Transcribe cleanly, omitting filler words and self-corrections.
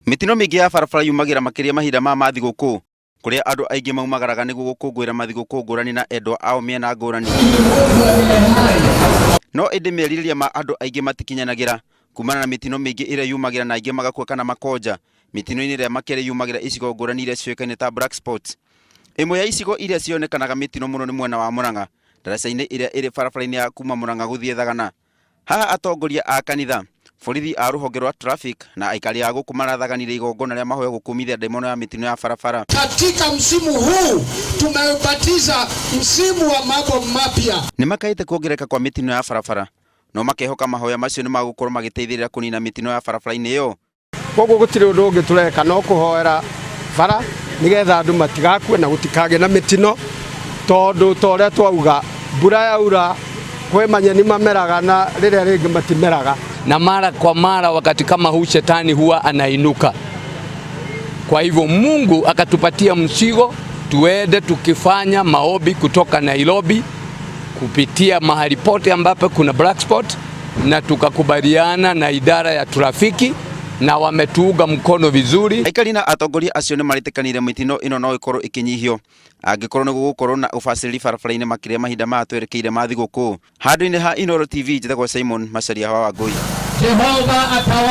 Mĩtino mĩingĩ ya barabara yumagĩra makĩria mahinda ma mathigũkũ, kũrĩa andũ aingĩ maumagaraga nĩguo gũkũngũĩra mathigũkũ ngũrani na endwa ao mĩena ngũrani. No ĩndĩ merirĩria ma andũ aingĩ matikinyanagĩra kumana na mĩtino mĩingĩ ĩrĩa yumagĩra na aingĩ magakua kana makonja mĩtino-inĩ ĩrĩa makĩria yumagĩra icigo ngũrani iria ciũĩkaine ta black spots. Ĩmwe ya icigo iria cionekanaga mĩtino mũno nĩ mwena wa Murang'a, ndaraca-inĩ ĩrĩa ĩrĩ barabara-inĩ ya kuma Murang'a gũthiĩ Thagana. Haha atongoria a kanitha, borithi a rũhonge rwa traffic na aikari a gũkũ marathaganire igongona rĩa mahoya gũkũmithia ndaimono ya mĩtino ya barabara. Katika msimu huu tumeubatiza msimu wa mambo mapya. Nĩ makaĩte kuongerereka kwa mĩtino ya barabara no makehoka mahoya macio nĩ magũkorwo magĩteithĩrĩria kũnina mĩtino ya barabara-inĩ ĩyo. Koguo gũtirĩ ũndũ ũngĩ tũreka no kũhoera bara nĩgetha andũ matigakue na gũtikagĩe na mĩtino, tondũ ta ũrĩa twauga mbura yaura kwĩ manyeni mameraga na rĩrĩa rĩngĩ matimeraga. Na mara kwa mara wakati kama huu shetani huwa anainuka. Kwa hivyo Mungu akatupatia mzigo tuende tukifanya maombi kutoka Nairobi kupitia mahali pote ambapo kuna black spot, na tukakubaliana na idara ya trafiki na wametuunga mkono vizuri. Aikari na atongoria acio nĩ maretĩkanĩire mĩtino ĩno no ĩkorwo ĩkĩnyihio angĩkorwo nĩ gũgũkorwo na ũbacĩrĩri barabara-inĩ makĩria mahinda maya twerekeire ma thigũkũ. Handũ-inĩ ha Inooro TV, njĩtagwo Simon Macharia wa Wangũi. Jehova atawa